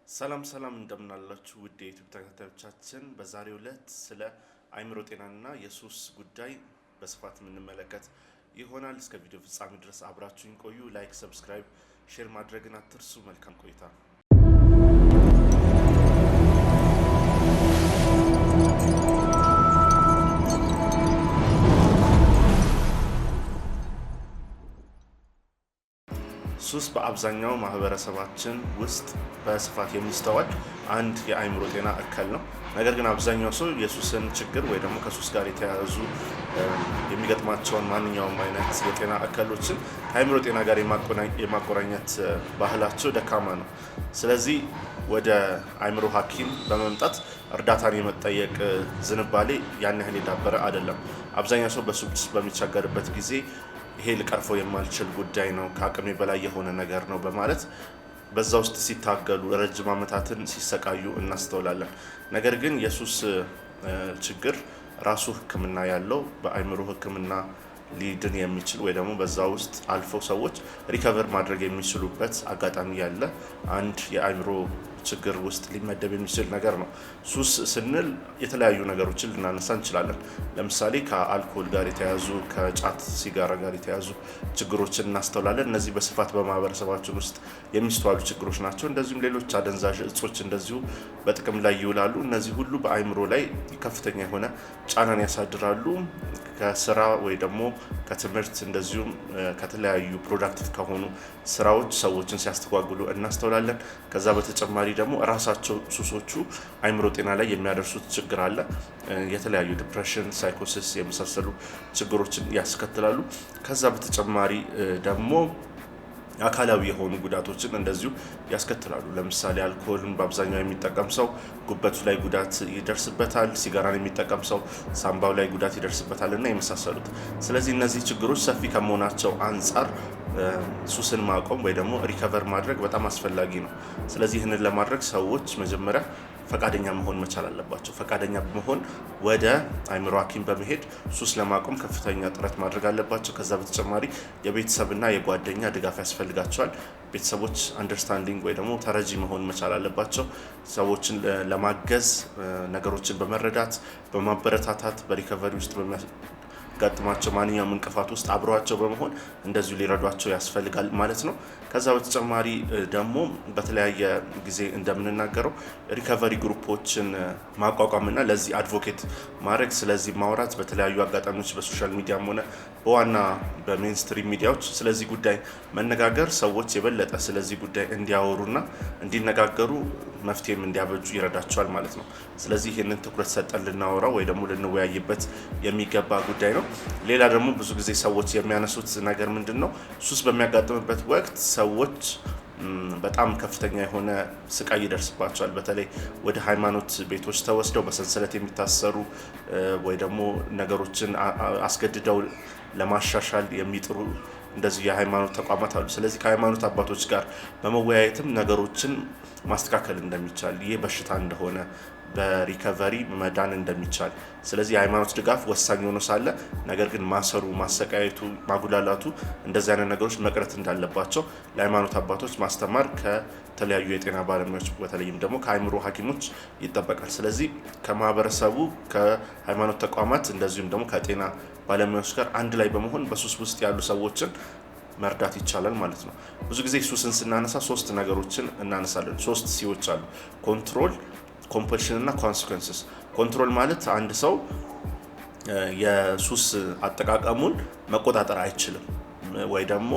ሰላም ሰላም እንደምናላችሁ ውድ የ YouTube ተከታታዮቻችን፣ በዛሬው ዕለት ስለ አእምሮ ጤናና የሱስ ጉዳይ በስፋት የምንመለከት ይሆናል። እስከ ቪዲዮ ፍጻሜ ድረስ አብራችሁኝ ቆዩ። Like፣ subscribe፣ share ማድረግን አትርሱ። መልካም ቆይታ። ሱስ በአብዛኛው ማህበረሰባችን ውስጥ በስፋት የሚስተዋል አንድ የአእምሮ ጤና እክል ነው። ነገር ግን አብዛኛው ሰው የሱስን ችግር ወይ ደግሞ ከሱስ ጋር የተያያዙ የሚገጥማቸውን ማንኛውም አይነት የጤና እክሎችን ከአእምሮ ጤና ጋር የማቆራኘት ባህላቸው ደካማ ነው። ስለዚህ ወደ አእምሮ ሐኪም በመምጣት እርዳታን የመጠየቅ ዝንባሌ ያን ያህል የዳበረ አይደለም። አብዛኛው ሰው በሱስ በሚቸገርበት ጊዜ ይሄ ልቀርፈው የማልችል ጉዳይ ነው፣ ከአቅሜ በላይ የሆነ ነገር ነው በማለት በዛ ውስጥ ሲታገሉ ረጅም ዓመታትን ሲሰቃዩ እናስተውላለን። ነገር ግን የሱስ ችግር ራሱ ሕክምና ያለው፣ በአእምሮ ሕክምና ሊድን የሚችል ወይ ደግሞ በዛ ውስጥ አልፈው ሰዎች recover ማድረግ የሚችሉበት አጋጣሚ ያለ አንድ የአእምሮ ችግር ውስጥ ሊመደብ የሚችል ነገር ነው። ሱስ ስንል የተለያዩ ነገሮችን ልናነሳ እንችላለን። ለምሳሌ ከአልኮል ጋር የተያያዙ፣ ከጫት ሲጋራ ጋር የተያያዙ ችግሮችን እናስተውላለን። እነዚህ በስፋት በማህበረሰባችን ውስጥ የሚስተዋሉ ችግሮች ናቸው። እንደዚሁም ሌሎች አደንዛዥ እጾች እንደዚሁ በጥቅም ላይ ይውላሉ። እነዚህ ሁሉ በአእምሮ ላይ ከፍተኛ የሆነ ጫናን ያሳድራሉ። ከስራ ወይ ደግሞ ከትምህርት እንደዚሁም ከተለያዩ productive ከሆኑ ስራዎች ሰዎችን ሲያስተጓጉሉ እናስተውላለን። ከዛ በተጨማሪ ደግሞ ራሳቸው ሱሶቹ አእምሮ ጤና ላይ የሚያደርሱት ችግር አለ። የተለያዩ depression፣ psychosis የመሳሰሉ ችግሮችን ያስከትላሉ። ከዛ በተጨማሪ ደግሞ አካላዊ የሆኑ ጉዳቶችን እንደዚሁ ያስከትላሉ። ለምሳሌ አልኮልን በአብዛኛው የሚጠቀም ሰው ጉበቱ ላይ ጉዳት ይደርስበታል። ሲጋራን የሚጠቀም ሰው ሳምባው ላይ ጉዳት ይደርስበታል እና የመሳሰሉት። ስለዚህ እነዚህ ችግሮች ሰፊ ከመሆናቸው አንጻር ሱስን ማቆም ወይ ደግሞ recover ማድረግ በጣም አስፈላጊ ነው። ስለዚህ ይህንን ለማድረግ ሰዎች መጀመሪያ ፈቃደኛ መሆን መቻል አለባቸው። ፈቃደኛ በመሆን ወደ አእምሮ ሐኪም በመሄድ ሱስ ለማቆም ከፍተኛ ጥረት ማድረግ አለባቸው። ከዛ በተጨማሪ የቤተሰብና የጓደኛ ድጋፍ ያስፈልጋቸዋል። ቤተሰቦች understanding ወይ ደግሞ ተረጂ መሆን መቻል አለባቸው። ሰዎችን ለማገዝ ነገሮችን በመረዳት፣ በማበረታታት፣ በ recovery ውስጥ በሚያጋጥማቸው ማንኛውም እንቅፋት ውስጥ አብረዋቸው በመሆን እንደዚሁ ሊረዷቸው ያስፈልጋል ማለት ነው። ከዛ በተጨማሪ ደግሞ በተለያየ ጊዜ እንደምንናገረው recovery group ኦችን ማቋቋምና ለዚህ advocate ማድረግ፣ ስለዚህ ማውራት፣ በተለያዩ አጋጣሚዎች በ social media ም ሆነ በዋና በ mainstream ሚዲያዎች ስለዚህ ጉዳይ መነጋገር ሰዎች የበለጠ ስለዚህ ጉዳይ እንዲያወሩና እንዲነጋገሩ መፍትሄም እንዲያበጁ ይረዳቸዋል ማለት ነው። ስለዚህ ይህንን ትኩረት ሰጠን ልናወራው ወይ ደግሞ ልንወያይበት የሚገባ ጉዳይ ነው። ሌላ ደግሞ ብዙ ጊዜ ሰዎች የሚያነሱት ነገር ምንድን ነው? ሱስ በሚያጋጥምበት ወቅት ሰዎች በጣም ከፍተኛ የሆነ ስቃይ ይደርስባቸዋል። በተለይ ወደ ሃይማኖት ቤቶች ተወስደው በሰንሰለት የሚታሰሩ ወይ ደግሞ ነገሮችን አስገድደው ለማሻሻል የሚጥሩ እንደዚሁ የሃይማኖት ተቋማት አሉ። ስለዚህ ከሃይማኖት አባቶች ጋር በመወያየትም ነገሮችን ማስተካከል እንደሚቻል፣ ይህ በሽታ እንደሆነ፣ በ recovery መዳን እንደሚቻል፣ ስለዚህ የሃይማኖት ድጋፍ ወሳኝ ሆኖ ሳለ ነገር ግን ማሰሩ፣ ማሰቃየቱ፣ ማጉላላቱ እንደዚህ አይነት ነገሮች መቅረት እንዳለባቸው ለሃይማኖት አባቶች ማስተማር ከተለያዩ የጤና ባለሙያዎች በተለይም ደግሞ ከአእምሮ ሐኪሞች ይጠበቃል። ስለዚህ ከማህበረሰቡ፣ ከሃይማኖት ተቋማት እንደዚሁም ደግሞ ከጤና ባለሙያዎች ጋር አንድ ላይ በመሆን በሱስ ውስጥ ያሉ ሰዎችን መርዳት ይቻላል ማለት ነው። ብዙ ጊዜ ሱስን ስናነሳ ሶስት ነገሮችን እናነሳለን። ሶስት C ዎች አሉ። Control፣ compulsion እና consequences። Control ማለት አንድ ሰው የሱስ አጠቃቀሙን መቆጣጠር አይችልም ወይ ደግሞ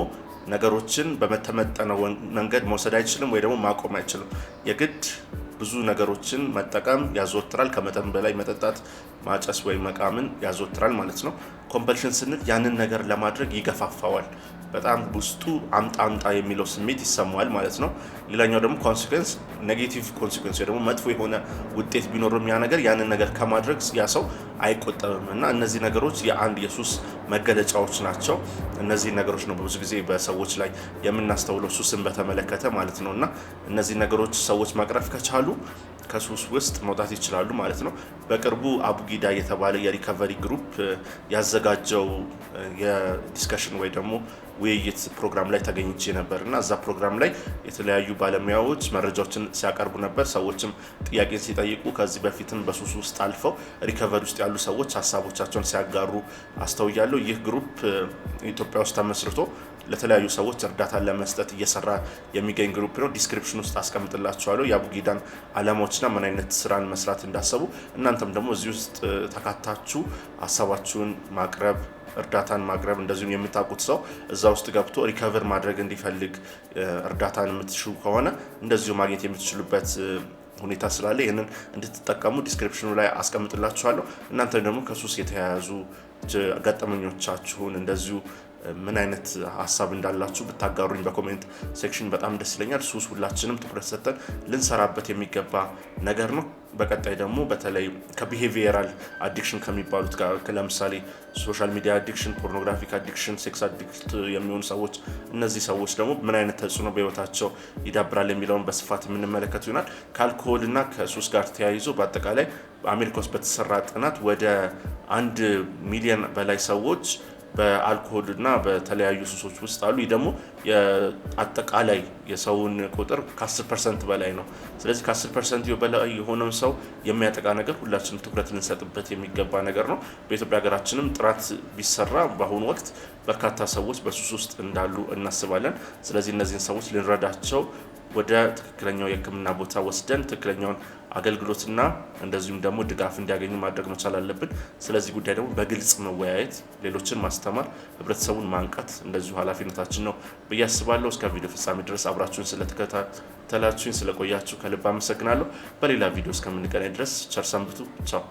ነገሮችን በተመጠነው መንገድ መውሰድ አይችልም ወይ ደግሞ ማቆም አይችልም። የግድ ብዙ ነገሮችን መጠቀም ያዘወትራል። ከመጠን በላይ መጠጣት፣ ማጨስ ወይም መቃምን ያዘወትራል ማለት ነው። Compulsion ስንል ያንን ነገር ለማድረግ ይገፋፋዋል። በጣም ውስጡ አምጣ አምጣ የሚለው ስሜት ይሰማዋል ማለት ነው። ሌላኛው ደግሞ consequence፣ negative consequence ወይ ደግሞ መጥፎ የሆነ ውጤት ቢኖርም ያ ነገር ያንን ነገር ከማድረግ ያ ሰው አይቆጠብም እና እነዚህ ነገሮች የአንድ የሱስ መገለጫዎች ናቸው። እነዚህ ነገሮች ነው ብዙ ጊዜ በሰዎች ላይ የምናስተውለው ሱስን በተመለከተ ማለት ነው። እና እነዚህ ነገሮች ሰዎች መቅረፍ ከቻሉ ከሱስ ውስጥ መውጣት ይችላሉ ማለት ነው። በቅርቡ አቡጊዳ የተባለ የ recovery group ያዘጋጀው የ discussion ወይ ደግሞ ውይይት ፕሮግራም ላይ ተገኝቼ ነበር እና እዛ ፕሮግራም ላይ የተለያዩ ባለሙያዎች መረጃዎችን ሲያቀርቡ ነበር። ሰዎችም ጥያቄን ሲጠይቁ፣ ከዚህ በፊትም በሱስ ውስጥ አልፈው recovery ውስጥ ያሉ ሰዎች ሀሳቦቻቸውን ሲያጋሩ አስተውያለሁ። ይህ group ኢትዮጵያ ውስጥ ተመስርቶ ለተለያዩ ሰዎች እርዳታን ለመስጠት እየሰራ የሚገኝ group ነው። Description ውስጥ አስቀምጥላችኋለሁ የአቡጊዳን ዓላማዎችና ምን አይነት ስራን መስራት እንዳሰቡ። እናንተም ደግሞ እዚህ ውስጥ ተካታችሁ ሀሳባችሁን ማቅረብ፣ እርዳታን ማቅረብ፣ እንደዚሁም የምታውቁት ሰው እዛ ውስጥ ገብቶ recover ማድረግ እንዲፈልግ እርዳታን የምትሹ ከሆነ እንደዚሁ ማግኘት የምትችሉበት ሁኔታ ስላለ ይህንን እንድትጠቀሙ description ኑ ላይ አስቀምጥላችኋለሁ። እናንተ ደግሞ ከሱስ የተያያዙ ገጠመኞቻችሁን፣ እንደዚሁ ምን አይነት ሀሳብ እንዳላችሁ ብታጋሩኝ በ comment section በጣም ደስ ይለኛል። ሱስ ሁላችንም ትኩረት ሰጥተን ልንሰራበት የሚገባ ነገር ነው። በቀጣይ ደግሞ በተለይ ከ behavioral addiction ከሚባሉት ጋር፣ ለምሳሌ social media addiction፣ pornographic addiction፣ sex addict የሚሆኑ ሰዎች፣ እነዚህ ሰዎች ደግሞ ምን አይነት ተጽዕኖ በህይወታቸው ይዳብራል የሚለውን በስፋት የምንመለከት ይሆናል። ከአልኮሆል እና ከሱስ ጋር ተያይዞ በአጠቃላይ በአሜሪካ ውስጥ በተሰራ ጥናት ወደ 1 ሚሊዮን በላይ ሰዎች በአልኮሆል እና በተለያዩ ሱሶች ውስጥ አሉ። ይህ ደግሞ አጠቃላይ የሰውን ቁጥር ከ10% በላይ ነው። ስለዚህ ከ10% በላይ የሆነውን ሰው የሚያጠቃ ነገር ሁላችንም ትኩረት ልንሰጥበት የሚገባ ነገር ነው። በኢትዮጵያ ሀገራችንም ጥናት ቢሰራ በአሁኑ ወቅት በርካታ ሰዎች በሱስ ውስጥ እንዳሉ እናስባለን። ስለዚህ እነዚህን ሰዎች ልንረዳቸው፣ ወደ ትክክለኛው የሕክምና ቦታ ወስደን ትክክለኛውን አገልግሎትና እንደዚሁም ደግሞ ድጋፍ እንዲያገኙ ማድረግ መቻል አለብን። ስለዚህ ጉዳይ ደግሞ በግልጽ መወያየት፣ ሌሎችን ማስተማር፣ ህብረተሰቡን ማንቃት እንደዚሁ ኃላፊነታችን ነው ብዬ አስባለሁ። እስከ ቪዲዮ ፍጻሜ ድረስ አብራችሁን ስለተከታተላችሁኝ፣ ስለቆያችሁ ከልብ አመሰግናለሁ። በሌላ ቪዲዮ እስከምንገናኝ ድረስ ቸር ሰንብቱ። ቻው።